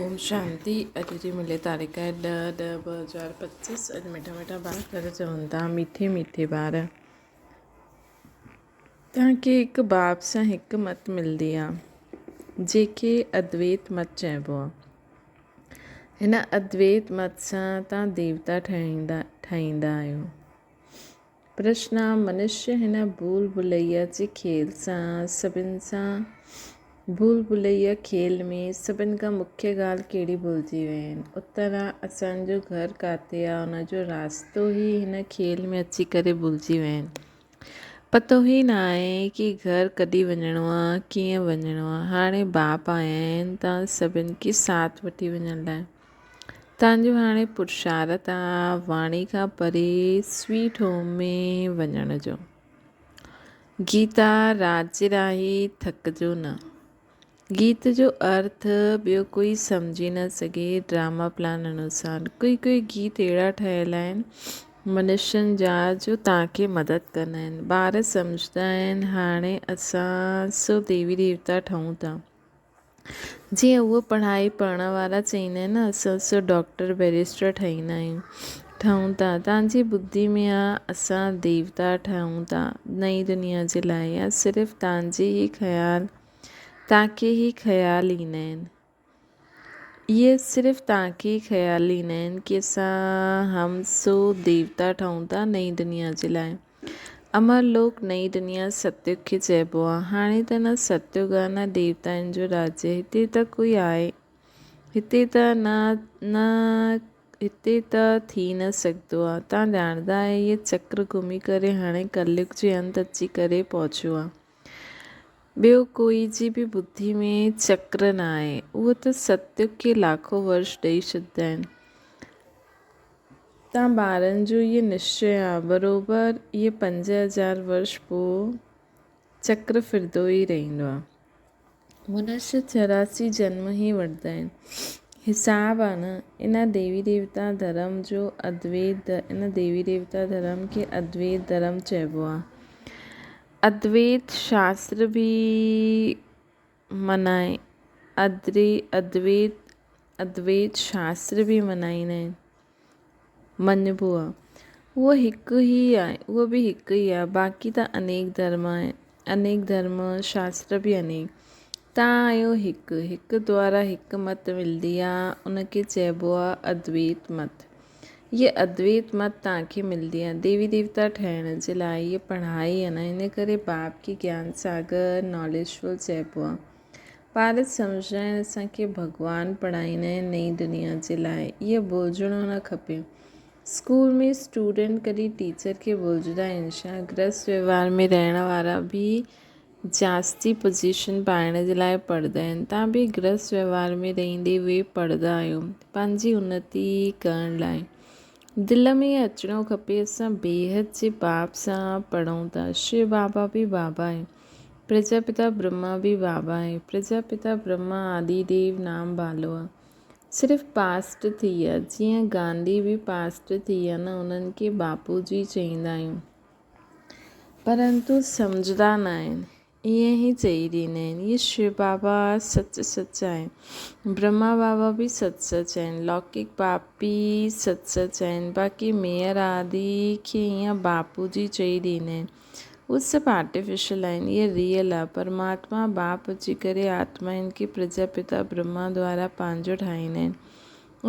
اوم شانتي اڄ جي ملي تاريخ آهي ڏهه ڏهه 2025 اڄ مٺا مٺا ٻار گهر چون ٿا مٺي مٺي ٻار توهان کي هڪ باب سان هڪ مت ملندي آ جيڪي ادويت مت چئبو آ هن ادويت مت سان توهان ديوتا ٺاهيندا ٺاهيندا آهيو پرشن منشي هن ڀول ڀلئيا جي کيل سان سڀن سان ڀول ڀلئيا کيل ۾ سڀن کان مکيه ڳالهه ڪهڙي ڀلجي ويا آهن؟ اتر اسان جو گهر ڪاٿي آ ان جو راستو ئي هن کيل ۾ اچي ڪري ڀلجي ويا آهن. پتو ئي نه آهي ڪي گهر ڪڏهن وڃڻو آ ڪيئن وڃڻو آ. هاڻي باپ آيا آهن توهان سڀن کي ساٿ وٺي وڃڻ لاء. تان جو هاڻي پرشارت آ واڻي کان پري سويٽ هوم ۾ وڃڻ جو. گيتا راڄ راهي ٿڪجو نه. گيت جو ارٿ ٻيو ڪوئي سمجهي نه سگهي ڊراما پلان انوسار ڪوئي ڪوئي گيت اهڙا ٺهيل آهن منشين جا جو توهان کي مدد ڪندا آهن ٻار سمجهندا آهن هاڻي اسان سو ديوي ديوتا ٺهون ٿا. جيئن اهو پڙهائي پڙهڻ وارا چئيندا آهن نه اسان سو ڊاڪٽر بئريسٽر ٺهيندا آهيون ٺهون ٿا توهان جي ٻڌي ۾ آ اسان ديوتا ٺهون ٿا نئين دنيا جي لاء يا صرف توهان جي ئي خيال توهان کي ئي خيال ايندا آهن اهي صرف توهان کي ئي خيال ايندا آهن ڪي اسان هم سو ديوتا ٺهون ٿا نئين دنيا جي لاء امر لوڪ نئين دنيا ستيوگ کي چئبو آ. هاڻي ته نه ستيوگ آ نه ديوتائن جو راجيه. هتي ته ڪوئي آهي هتي ته نه نه هتي ته ٿي نه سگهندو آ. تان ڄاڻندا آهيو هيء چڪر گهمي ڪري هاڻي ڪليوگ جي انت اچي ڪري پهچيو آ. ٻيو ڪوئي جي به ٻڌي ۾ چڪر نه آهي. اهو ته ستيوگ کي لاکو ورش ڏئي ڇڏيندا آهن. تان ٻارن جو اهي نشچي آ. بروبر اهي 5000 ورش پوء چڪر ڦرندو ئي رهندو آ. منشي 84 جنم ئي وٺندا آهن. حساب آ نه. ان ديوي ديوتا ڌرم جو ادويت ان ديوي ديوتا ڌرم کي ادويت ڌرم چئبو آ. ادويت شاستر به منائي ادري ادويت ادويت شاستر به منائيندا آهن مڃبو آهي اهو هڪ ئي آهي اهو به هڪ ئي آهي باقي ته انيڪ ڌرم آهن انيڪ ڌرم شاستر به انيڪ تان آهيو هڪ هڪ دوارا هڪ مت ملندي آهي ان کي چئبو آهي ادويت مت هيء ادويت مت توهان کي ملندي آهي. ديوي ديوتا ٺهڻ جي لاء هيء پڙهائي آهي نه، ان ڪري باپ کي گيان ساگر، Knowledgeful، چئبو آهي. ٻار سمجهندا آهن اسان کي ڀڳوان پڙهائيندا آهن نئين دنيا جي لاء. اهو ڀلجڻو نه کپي. اسڪول ۾ اسٽوڊنٽ ڪڏهن ٽيچر کي ڀلجندا آهن ڇا؟ گرهست ويوهار ۾ رهڻ وارا به جاستي پوزيشن پائڻ جي لاء پڙهندا آهن. توهان به گرهست وهنوار ۾ رهندي اهي پڙهندا آهيو پنهنجي انتي ڪرڻ لاء. دل ۾ اچڻو کپي اسان بيحد جي باپ سان پڙهون ٿا. شو بابا به بابا آهي. پرجاپتا برهما به بابا آهي. پرجاپتا برهما آدي ديو نام ڀالو آهي. صرف پاسٽ ٿي ويا جيئن گانڌي به پاسٽ ٿي ويا نه انهن کي باپو جي چئيندا آهيون. پرنتو سمجهندا نه آهن. ائين ئي چئي ڏيندا آهن. اهي شو بابا سچ سچ آهن. برهما بابا به سچ سچ آهن. لوڪڪ باپ به سچ سچ آهن. باقي ميئر آدي کي ائين باپو جي چئي ڏيندا آهن. اهي سڀ آرٽيفيشل آهن. اهي ريئل آهي. پرماتما باپ اچي ڪري آتمائن کي پرجاپتا برهما دوارا پنهنجو ٺاهيندا آهن.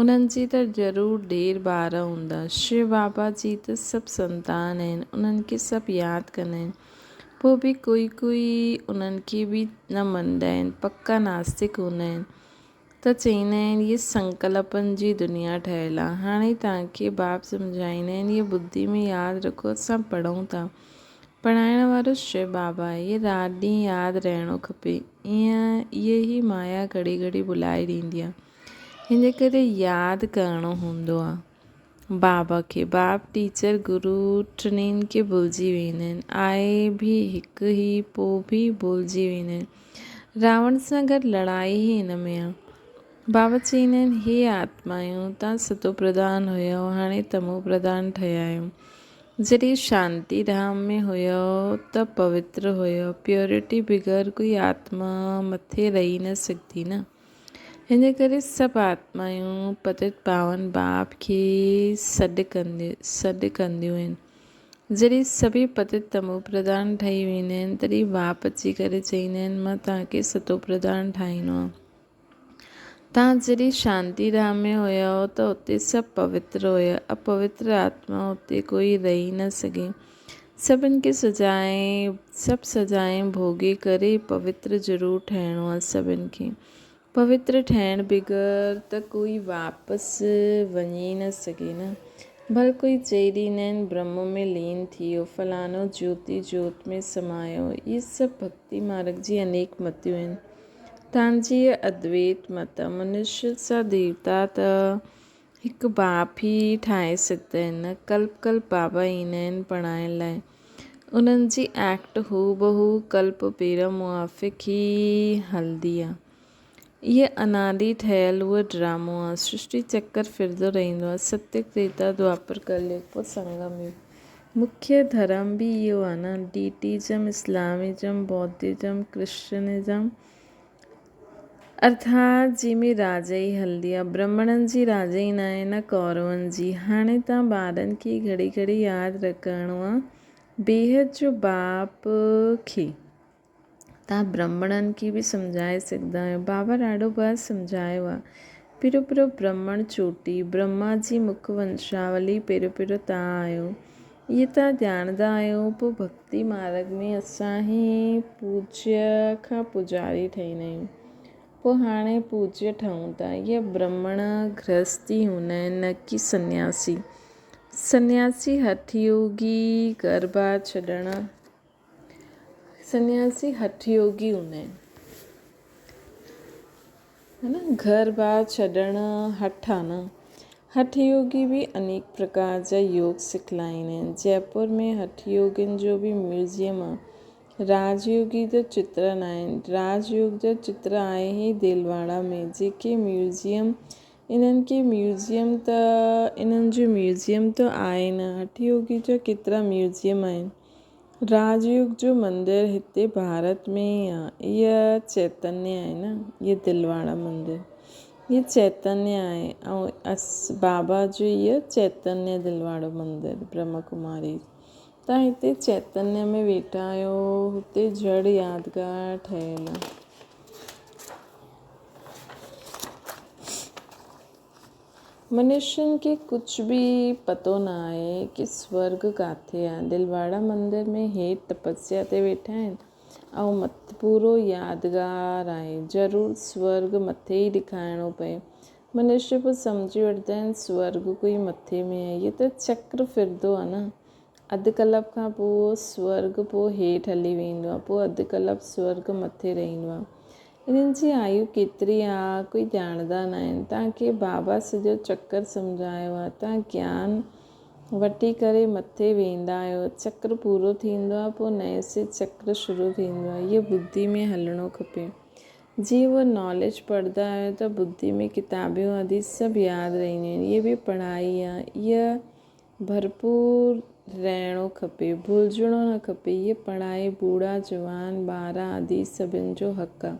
انهن جي ته ضرور ڍير ٻار هوندا. شو بابا جي ته سڀ سنتان آهن، انهن کي سڀ ياد ڪندا آهن. پوء به ڪوئي ڪوئي انهن کي به نه مڃندا آهن، پڪا ناستڪ هوندا آهن ته چئيندا آهن هيء سنڪلپن جي دنيا ٺهيل آهي. هاڻي توهان کي باپ سمجهائيندا آهن، هيء ٻڌي ۾ ياد رکو اسان پڙهون ٿا. پڙهائڻ وارو شو بابا آهي، هيء رات ڏينهن ياد رهڻو کپي. ائين اهي ئي مايا گهڙي گهڙي ڀلائي ڏيندي آهي. هن جي ڪري ياد ڪرڻو هوندو آ بابا کي. باپ ٽيچر گرو ٽنهين کي ڀلجي ويندا آهن. آهي به هڪ ئي پو به ڀلجي ويندا آهن. راوڻ سان گڏ لڙائي ئي هن ۾ آ. بابا چئيندا آهن هي آتمايون تان ستو پرڌان هيؤ هاڻي تمو پرڌان ٺهيا آهيو. جڏهن شانتي ڌام ۾ هيؤ ته پوتر هيؤ. پيورٽي بغير ڪوئي آتما مٿي رهي نه سگهندي نه. هن ڪري سڀ آتمائون پتت پاون باپ کي سڏ سڏ ڪنديون آهن. جڏهن سڀئي پتت تمو پرڌان ٺهي ويندا آهن، تڏهن باپ اچي ڪري چئيندا آهن، مان توهان کي ستو پرڌان ٺاهيندو آهيان. توهان جڏهن شانتي ڌام ۾ هيا ته اتي سڀ پوتر هيا، اپوتر آتما اتي ڪوئي رهي نه سگهي. سڀن کي سزائين سڀ سزائين ڀوڳي ڪري پوتر ضرور ٺهڻو آهي. سڀن کي پوتر ٺهڻ بغير ته ڪوئي واپس وڃي نه سگهي نه. ڀل ڪوئي چئي ڏيندا آهن برهم ۾ لين ٿي ويو، فلاڻو جيوتي جوت ۾ سمايو. اهي سڀ ڀڳتي مارگ جي انيڪ متيون آهن. تان جي اها ادويت مت آهي. منشيه سان ديوتا ته هڪ باپ ئي ٺاهي سگهندا آهن نه. ڪلپ ڪلپ بابا ايندا آهن پڙهائڻ لاء. انهن جي ايڪٽ هوبهو ڪلپ پير موافق ئي هلندي آ. اهي انادي ٺهيل اهو ڊرامو آ. سرشٽي چڪر ڦرندو رهندو آ. ستيگ، تريتا، دوآپر، ڪليگ پوء سنگم يگ. مکيه ڌرم به اهو آ نه. ڊيٽيزم، اسلامزم، بوڌزم، ڪرسچنزم، ارٿات جي ۾ راجائي هلندي آ. برهمڻن جي راجائي ناهي نه ڪورون جي. هاڻي تان ٻارن کي گهڙي گهڙي ياد رکڻو آ بيحد جو باپ کي. تان برهمڻن کي به سمجهائي سگهندا آهيو. بابا ڏاڍو بار سمجهايو آ. پهريون پهريون برهمڻ چوٽي، برهما جي مک ونشاولي پهريون پهريون تان آيو. اهي تان ڄاڻندا آهيو. پوء ڀڳتي مارڳ ۾ اسان هي پوجيه کان پوڄاري ٺهيندا آهيون. پوء هاڻي پوجيه ٺهون ٿا. اهي برهمڻ گرهستي هوندا آهن نه ڪي سنياسي. سنياسي هٺ يوگي گهر بار ڇڏڻ سنياسي هٺ يوگي هوندا آهن. ها نه گهر بار ڇڏڻ هٺ آ نه. هٺ يوگي به انيڪ پرڪار جا يوگ سکلائيندا آهن. جئپور ۾ هٺ يوگين جو به ميوزيم آ. راج يوگي جا چتر ناهن. راج يوگ جا چتر آهي ئي ديلواڙا ۾ جيڪي ميوزيم انهن کي ميوزيم ته انهن جو ميوزيم ته آهي نه. هٺ يوگي جا ڪيترا ميوزيم آهن. راج يوگ جو مندر هتي ڀارت ۾ ئي آ. اها چيتنيه آهي نه. اهي دلواڙا مندر. اهي چيتنيه آهي ۽ اس بابا جو اهو چيتنيه دلواڙو مندر برهما ڪماريز. تان هتي چيتنيه ۾ ويٺا آهيو هتي جڙ يادگار ٺهيل آ. منشين کي ڪجهه به پتو نه آهي ڪي سورڳ ڪاٿي آهي. دلواڙا مندر ۾ هيٺ تپسيا تي ويٺا آهن ۽ مٿ پورو يادگار آهي. ضرور سورڳ مٿي ئي ڏيکارڻو پئي. منشي پوء سمجهي وٺندا آهن سورڳ ڪوئي مٿي ۾ آهي. هي ته چڪر ڦرندو آهي نه. اڌ ڪلپ کان پوء سورڳ پوء هيٺ هلي ويندو آهي. پوء اڌ ڪلپ سورڳ مٿي رهندو آهي. انهن جي آيو ڪيتري آ ڪوئي ڄاڻندا ناهن. توهان کي بابا سڄو چڪر سمجهايو آ. توهان گيان وٺي ڪري مٿي ويندا آهيو. چڪر پورو ٿيندو آ پوء نئين سر چڪر شروع ٿيندو آ. اهو ٻڌي ۾ هلڻو کپي. جيئن اهو ناليج پڙهندا آهيو ته ٻڌي ۾ ڪتابيون آدي سڀ ياد رهنديون آهن. اهي به پڙهائي آ. اها ڀرپور رهڻو کپي، ڀلجڻو نه کپي. هيء پڙهائي بوڙها، جوان، ٻار آدي سڀن جو حق آ.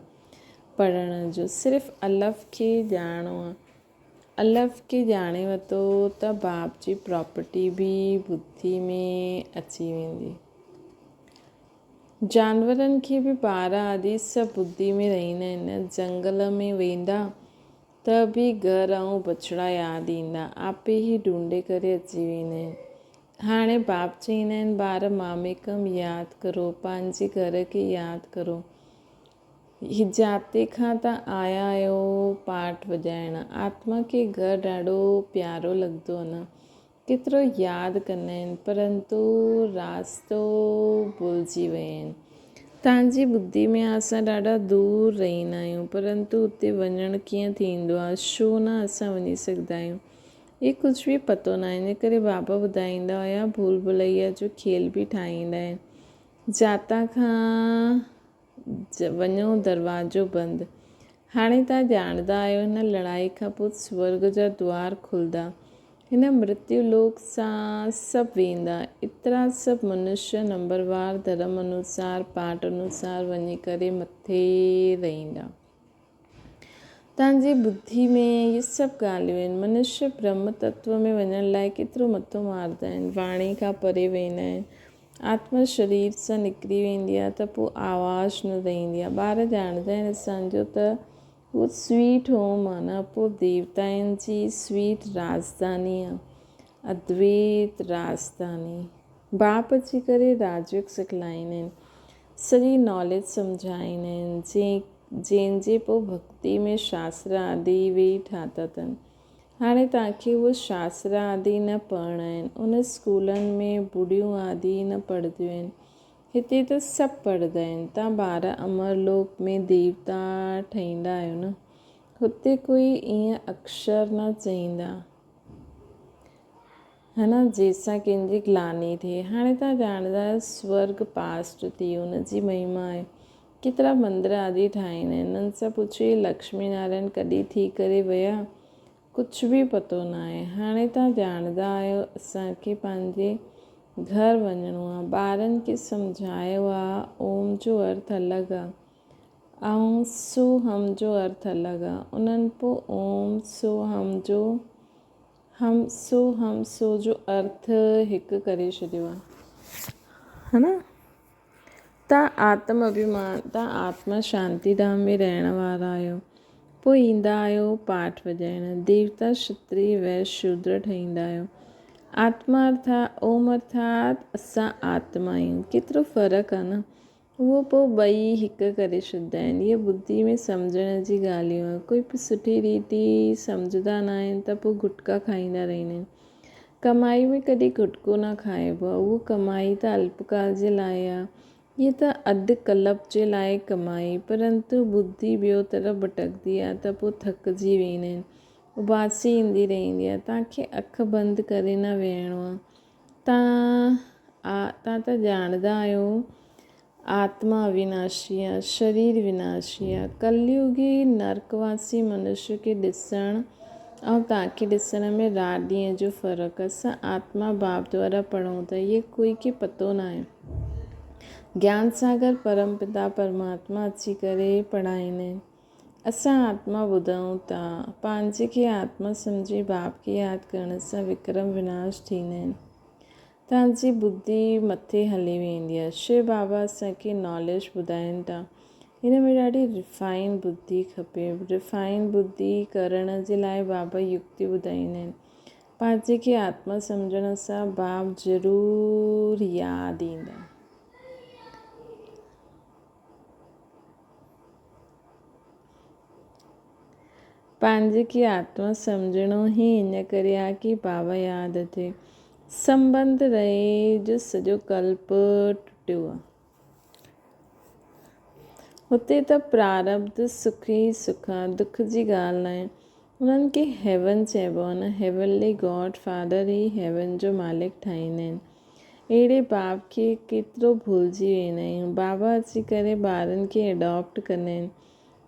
پڙهڻ جو صرف الف کي ڄاڻڻو آ. الف کي ڄاڻي ورتو ته باپ جي پراپرٽي به ٻڌي ۾ اچي ويندي. جانورن کي به ٻار آدي سڀ ٻڌي ۾ رهندا آهن. جنگل ۾ ويندا ته به گهر ۽ بڇڙا ياد ايندا. آپي ئي ڍونڍي ڪري اچي ويندا آهن. هاڻي باپ چئيندا آهن، ٻار ماميڪم ياد ڪرو، پنهنجي گهر کي ياد ڪرو. هي جاتي کان ته آيا آهيو پاٺ وڄائڻ. آتما کي گهر ڏاڍو پيارو لڳندو آهي نه. ڪيترو ياد ڪندا آهن پرنتو راستو ڀلجي ويا آهن. توهان جي ٻڌي ۾ اسان ڏاڍا دور رهندا آهيون پرنتو اتي وڃڻ ڪيئن ٿيندو آهي ڇو نه اسان وڃي سگهندا آهيون اهي ڪجهه به پتو ناهي ان ڪري بابا ٻڌائيندا هيا ڀول ڀليا جو کيل به ٺاهيندا آهن جاتان کان وڃو دروازو بند. هاڻي توهان ڄاڻندا آهيو هن لڙائي کان پوء سورڳ جا دوار کلندا. هن مرتيو لوڪ سان سڀ ويندا. ايترا سڀ منشيه نمبروار ڌرم انوسار پاٺ انوسار وڃي ڪري مٿي رهندا. توهان جي ٻڌي ۾ اهي سڀ ڳالهيون آهن. منشيه برهم تتو ۾ وڃڻ لاء ڪيترو مٿو مارندا آهن. واڻي کان پري ويندا آهن. آتما شرير سان نڪري ويندي آهي ته پوء آواز نه رهندي آهي. ٻار ڄاڻندا آهن اسان جو ته اهو سوئيٽ هوم آهي نه پوء ديوتائن جي سوئيٽ راڄڌاني آهي. ادويت راڄڌاني. باپ اچي ڪري راجيوگ سکلائيندا آهن. سڄي ناليج سمجهائيندا آهن، جنهن جي پوء ڀڳتي ۾ شاستر آدي ويهي ٺاتا اٿن. هاڻي توهان کي اهي شاستر آدي نه پڙهڻا آهن. ان اسڪولن ۾ ٻڍيون آدي نه پڙهنديون آهن. هتي ته سڀ پڙهندا آهن. توهان ٻار امر لوڪ ۾ ديوتا ٺهيندا آهيو نه. هتي ڪوئي ائين اڪشر نه چئيندا. ها نه جنهن سان ڪنهن جي گلاني ٿئي. هاڻي توهان ڄاڻندا آهيو سورڳ پاسٽ ٿي ان جي مهما آهي. ڪيترا مندر آدي ٺاهيندا آهن. انهن سان پڇو هي لڪشمي نارائڻ ڪڏهن ٿي ڪري ويا؟ ڪجهه به پتو ناهي. هاڻي توهان ڄاڻندا آهيو اسان کي پنهنجي گهر وڃڻو آهي. ٻارن کي سمجهايو آهي اوم جو ارٿ الڳ آهي ۽ سو هم جو ارٿ الڳ آهي. انهن پوء اوم سو هم جو هم سو هم سو جو ارٿ هڪ ڪري ڇڏيو آهي. ها نه؟ تان آتم اڀيمان، تان آتما شانتي ڌام ۾ رهڻ وارا آهيو. پوء ايندا آهيو پاٺ وڄائڻ. ديوتا، شتري، ويش، شودر ٺهيندا آهيو. آتما ارٿات اوم ارٿات اسان آتما آهيون. ڪيترو فرق آهي نه؟ اهو پوء ٻئي هڪ ڪري ڇڏيندا آهن. اهي ٻڌي ۾ سمجهڻ جي ڳالهيون آهن. ڪوئي به سٺي ريتي سمجهندا نه آهن ته پوء گٽڪا کائيندا رهندا آهن. ڪمائي ۾ ڪڏهن گٽڪو نه کائبو آهي. اهو ڪمائي ته الپڪال جي لاء آهي. هيء ته اڌ ڪلپ جي لاء ڪمائي. پرنتو ٻڌي ٻيو طرف ڀٽڪندي آهي ته پوء ٿڪجي ويندا آهن. اٻاسي ايندي رهندي آهي. توهان کي اک بند ڪري نه ويهڻو آهي. تان ته ڄاڻندا آهيو آتما اويناشي آ، شرير وناشي آ. ڪليوگي نرڪواسي منشيه کي ڏسڻ ۽ توهان کي ڏسڻ ۾ رات ڏينهن جو فرق. اسان آتما باپ دوارا پڙهون ٿا، هيء ڪوئي کي پتو ناهي. گيان ساگر پرم پتا پرماتما اچي ڪري پڙهائيندا آهن. اسان آتما ٻڌون ٿا. پنهنجي کي آتما سمجهي باپ کي ياد ڪرڻ سان وڪرم وناش ٿيندا آهن. توهان جي ٻڌي مٿي هلي ويندي آهي. شو بابا اسان کي ناليج ٻڌائين ٿا. هن ۾ ڏاڍي ريفائن ٻڌي کپي. ريفائن ٻڌي ڪرڻ جي لاء بابا يڪتي ٻڌائيندا آهن. پنهنجي کي آتما سمجهڻ سان باپ ضرور ياد ايندا. پنهنجي کي آتما سمجهڻو ئي ان ڪري آ ڪي بابا ياد اچي. سنٻنڌ رهي جو سڄو ڪلپ ٽٽيو آ. هتي ته پراربڌ سک ئي سک آ، دک جي ڳالهه ناهي. انهن کي هيون چئبو آ نه، هيونلي گاڊ فادر ئي هيون جو مالڪ ٺاهيندا آهن. اهڙي باپ کي ڪيترو ڀلجي ويندا آهيون. بابا اچي ڪري ٻارن کي اڊاپٽ ڪندا آهن.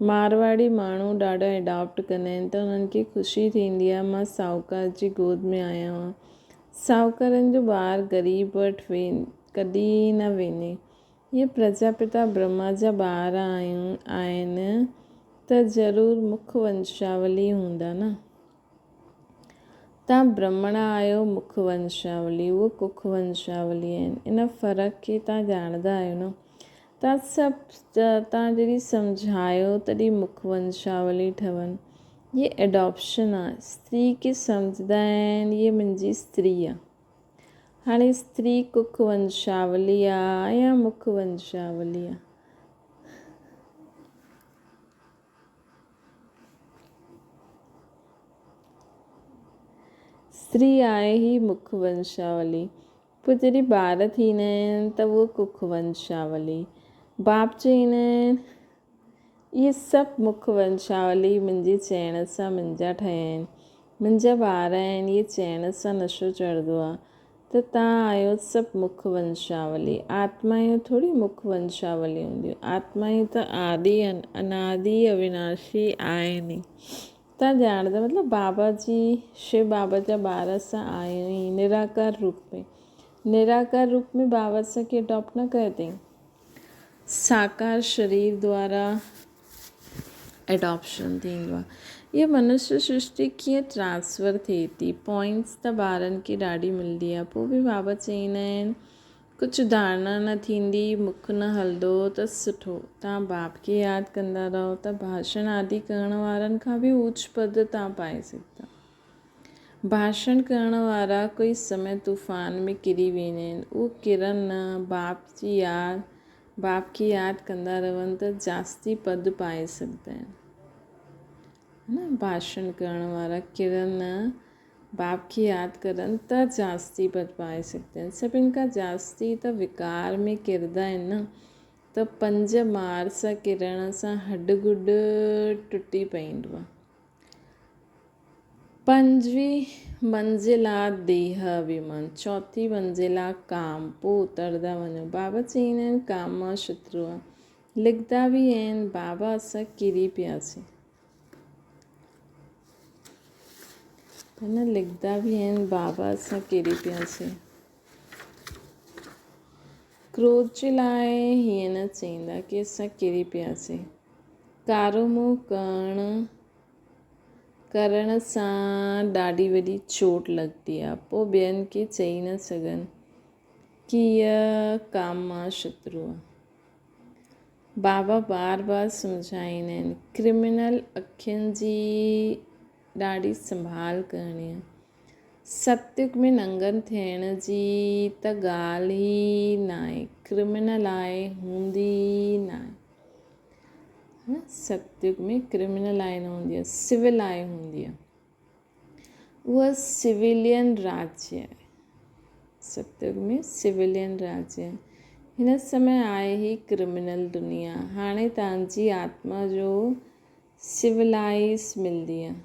مارواڙي ماڻهو ڏاڍا اڊاپٽ ڪندا آهن ته انهن کي خوشي ٿيندي آهي مان ساهوڪار جي گود ۾ آيو آهيان. ساهوڪارن جو ٻار غريب وٽ ڪڏهن نه وڃي. اهي پرجاپتا برهما جا ٻار آهن ته ضرور مک ونشاولي هوندا نه. توهان برهمڻ آهيو مک ونشاولي، اهو ڪک ونشاولي آهن. ان فرق کي توهان ڄاڻندا آهيو نه؟ توهان سڀ توهان جڏهن سمجهايو تڏهن مک ونشاولي ٺهن. هي اڊاپشن آهي. استري کي سمجهندا آهن هيء منهنجي استري آهي. هاڻي استري ڪک ونشاولي آهي يا مک ونشاولي آهي؟ استري آهي هي مک ونشاولي. پوء جڏهن ٻار ٿيندا آهن ته اهو ڪک ونشاولي. باپ چئيندا آهن اهي سڀ مک ونشاولي منهنجي چئڻ سان منهنجا ٺهيا آهن. منهنجا ٻار آهن اهي چئڻ سان نشو چڙهندو آهي. ته توهان آهيو سڀ مک ونشاولي. آتمائون ٿوري مک ونشاولي هونديون. آتمائون ته آدي انادي اويناشي آهن ئي. توهان ڄاڻندا مطلب بابا جي شو بابا جا ٻار اسان آهيون ئي نراڪار روپ ۾. نراڪار روپ ۾ بابا اسان کي اڊاپٽ نه ڪيو اٿئي. ساڪار شرير دوارا ايڊاپشن ٿيندو آهي. اها منشيه سرشٽي ڪيئن ٽرانسفر ٿئي ٿي. پوائنٽس ته ٻارن کي ڏاڍي ملندي آهي. پوء به بابا چئيندا آهن ڪجهه ڌارڻا نه ٿيندي، مک نه هلندو ته سٺو. توهان باپ کي ياد ڪندا رهو ته ڀاشڻ آدي ڪرڻ وارن کان به اوچ پد توهان پائي سگهندا. ڀاشڻ ڪرڻ وارا ڪوئي سمي طوفان ۾ ڪري ويندا آهن. اهو ڪرن نه، باپ جي ياد باپ کي ياد ڪندا رهن ته جاستي پد پائي سگهندا آهن. نه ڀاشڻ ڪرڻ وارا ڪرن نه، باپ کي ياد ڪرن ته جاستي پد پائي سگهندا آهن. سڀن کان جاستي ته وڪار ۾ ڪردا آهن نه ته پنج مار سان ڪرڻ سان هڏ گڏ ٽٽي پئيندو آهي. پنجويهه منزل آ ديهه اڀيمان، چوٿين منزل آ ڪام، پوء اتردا وڃو. بابا چئيندا آهن ڪام مان شترو آ. لکدا به آهن بابا اسان ڪري پياسين. نه لکدا به آهن بابا اسان ڪري پياسين. ڪروڌ جي لاء هيئن نه چئيندا ڪي اسان ڪري پياسين. ڪارو منهن ڪرڻ سان ڏاڍي وڏي چوٽ لڳندي آهي. پوء ٻين کي چئي نه سگهن ڪي هيء ڪام مان شترو آهي. بابا بار بار سمجهائيندا آهن، ڪرمنل اکين جي ڏاڍي سنڀال ڪرڻي آهي. ستيگ ۾ ننگن ٿيڻ جي ته ڳالهه ئي ناهي، ڪرمنل آء هوندي ئي ناهي. ستيگ ۾ ڪرمنل آء نه هوندي آهي، سول آء هوندي آهي. اها سويلين راجيه آهي. ستيگ ۾ سويلين راجيه آهي. هن سمي آهي هي ڪرمنل دنيا. هاڻي توهان جي آتما جو سولائيز ملندي آهي.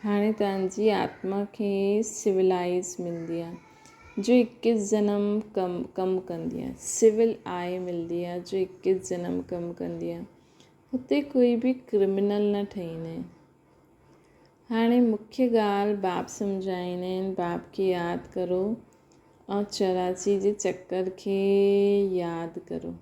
هاڻي توهان جي آتما کي سولائيز ملندي آهي جو اڪيس جنم ڪم ڪم ڪندي آهي. سول آء ملندي آهي جو اڪيس جنم ڪم ڪندي آهي. هتي ڪوئي به ڪرمنل نه ٺهيندا آهن. هاڻي مکيه ڳالهه باپ سمجهائيندا آهن باپ کي ياد ڪرو ۽ 84 جي چڪر کي ياد ڪرو.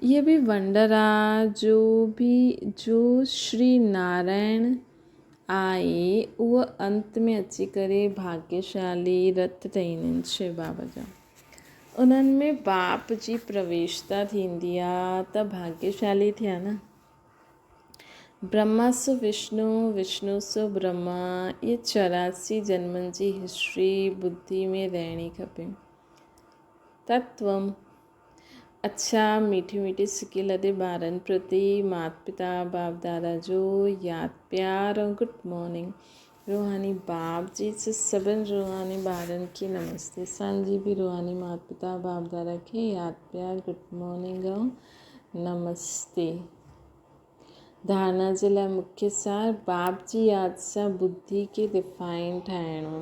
اهي به ونڊر آ جو به جو شري نارائڻ آهي اهو انت ۾ اچي ڪري ڀاگيشالي رٿ ٺهيندا آهن شو بابا جا انهن ۾ باپ جي پرويشتا ٿيندي آ ته ڀاگيشالي ٿيا نه برهما سو وشنو وشنو سو برهما اهي 84 جنمن جي هسٽري ٻڌي ۾ رهڻي کپي. تتوم، اڇا ميٺي ميٺي سڪي لڌي ٻارن پرتي مات پتا باپ دادا جو ياد پيار ۽ گڊ مارننگ روحاني باپ جي سڀن روحاني ٻارن کي نمستي اسان جي به روحاني مات پتا باپ دادا کي ياد پيار گڊ مارننگ ۽ نمستي. ڌارڻا جي لاء مکيه سار باپ جي ياد سان ٻڌي کي ريفائن ٺاهڻو.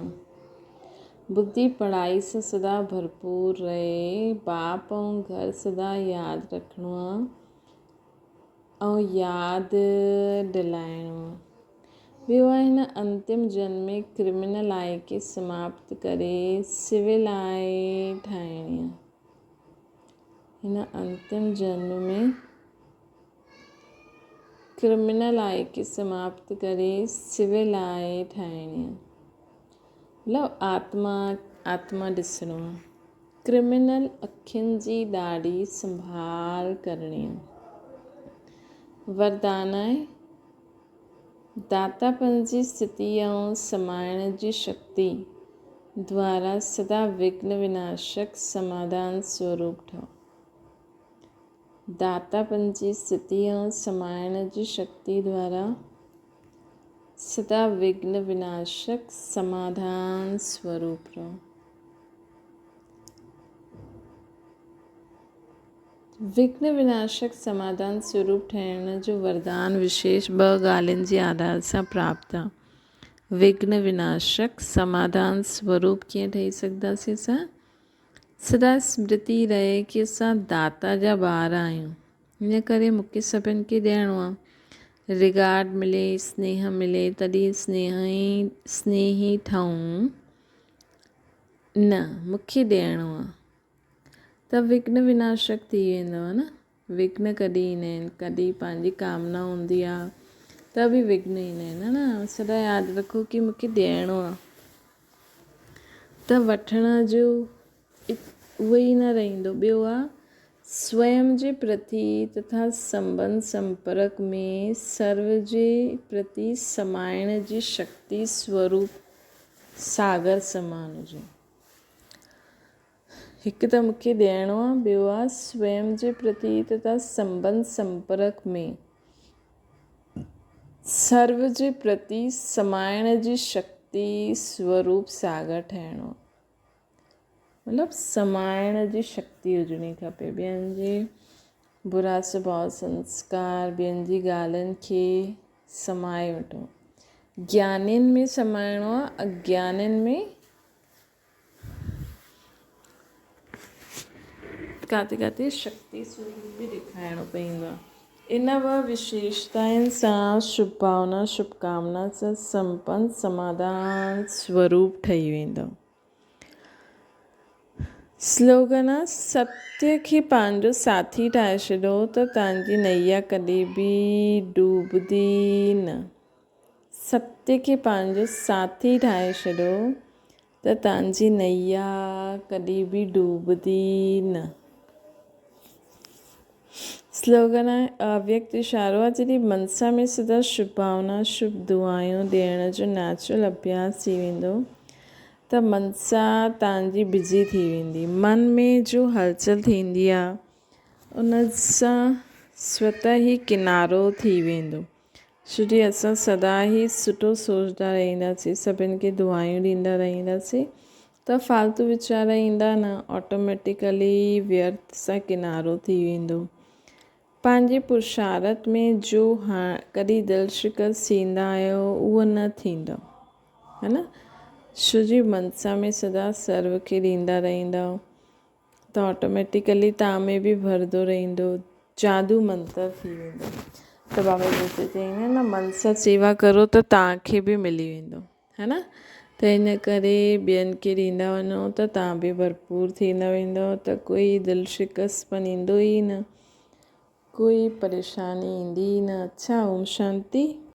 ٻڌي پڙهائي سان سدا ڀرپور رهي. باپ ۽ گهر سدا ياد رکڻو آ ۽ ياد ڏلائڻو آ. ٻيو آ هن انتم جنم ۾ ڪرمنل آء کي سماپت ڪري سول آء ٺاهڻي آ. هن انتم جنم ۾ ڪرمنل آء کي سماپت ڪري سول آء ٺاهڻي آ. مطلب آتما آتما ڏسڻو آ. ڪرمنل اکين جي ڏاڍي سنڀال ڪرڻي آ. وردان آهي داتاپن جي اسٿتي ۽ سمائڻ جي شڪتي دوارا سدا وگهن وناشڪ سماڌان سوروپ ٺهو. داتاپن جي اسٿتي ۽ سمائڻ جي شڪتي دوارا سدا وگهن وناشڪ سماڌان سوروپ رهو. وگهن وناشڪ سماڌان سوروپ ٺهڻ جو وردان وشيش ٻه ڳالهين جي آڌار سان پراپت آهي. وگهن وناشڪ سماڌان سوروپ ڪيئن ٺهي سگهنداسين اسان؟ سدا سمرتي رهي ڪي اسان داتا جا ٻار آهيون، ان ڪري مون کي سڀن کي ڏيڻو آهي. رگارڊ ملي، سنيهه ملي، تڏهن سنيهي ٺهون. نه، مون کي ڏيڻو آهي. ته وگهن وناشڪ ٿي ويندو نه. وگهن ڪڏهن ايندا آهن، ڪڏهن پنهنجي ڪامنا هوندي آهي ته به وگهن ايندا آهن، ها نه. سدا ياد رکو ڪي مون کي ڏيڻو آهي ته وٺڻ جو اهو ئي نه رهندو. ٻيو آهي سويم جي پرتي تٿا سنٻنڌ سمپرڪ ۾ سرو جي پرتي سمائڻ جي شڪتي سوروپ ساگر سمان هجي. هڪ ته مون کي ڏيڻو آ، ٻيو آ سويم جي پرتي تٿا سنٻنڌ سمپرڪ ۾ سرو جي پرتي سمائڻ جي شڪتي سوروپ ساگر ٺهڻو آ. مطلب سمائڻ جي شڪتي هجڻي کپي. ٻين جي برا سڀاء سنسڪار، ٻين جي ڳالهين کي سمائي وٺو. گيانين ۾ سمائڻو آ، اگيانين ۾ ڪاٿي ڪاٿي شڪتي سوروپ به ڏيکارڻو پوندو آهي. ان ٻه وشيشتائن سان شڀ ڀاونا شڀ ڪامنا سان سمپن سماڌان سوروپ ٺهي ويندو. سلوگن، ستيه کي پنهنجو ساٿي ٺاهي ڇڏو ته توهان جي نيا ڪڏهن به ڊوبندي نه. ستيه کي پنهنجو ساٿي ٺاهي ڇڏو ته توهان جي نيا ڪڏهن به ڊوبندي نه. سلوگن آهي، اويڪت اشارو آهي، جڏهن منسا ۾ سدا شڀ ڀاونا، شڀ دعائون ڏيڻ جو نيچرل اڀياس ٿي ويندو ته منسا توهان جي بزي ٿي ويندي. من ۾ جو هلچل ٿيندي آهي، ان سان سوتح ئي ڪنارو ٿي ويندو. ڇو جي اسان سدا ئي سٺو سوچدا رهنداسين، سڀن کي دعائون ڏيندا رهنداسين ته فالتو ويچار ايندا نه، آٽوميٽيڪلي ويرٿ سان ڪنارو ٿي ويندو. پنهنجي پرشارت ۾ جو ڪڏهن دل شڪست ٿيندا آهيو اهو نه ٿيندو ها نه، ڇو جي منسا ۾ سدا سرو کي ڏيندا رهندؤ ته آٽوميٽيڪلي توهان ۾ به ڀرندو رهندو، جادو منتر ٿي ويندو. ته بابا جي هتي چئيندا آهن نه من سان سيوا ڪرو ته توهان کي به ملي ويندو ها نه. ته ان ڪري ٻين کي ڏيندا وڃو ته توهان به ڀرپور ٿيندا ويندؤ ته ڪوئي دل شڪست پن ايندو ئي نه، ڪوئي پريشاني ايندي ئي نه. اڇا اوم شانتي.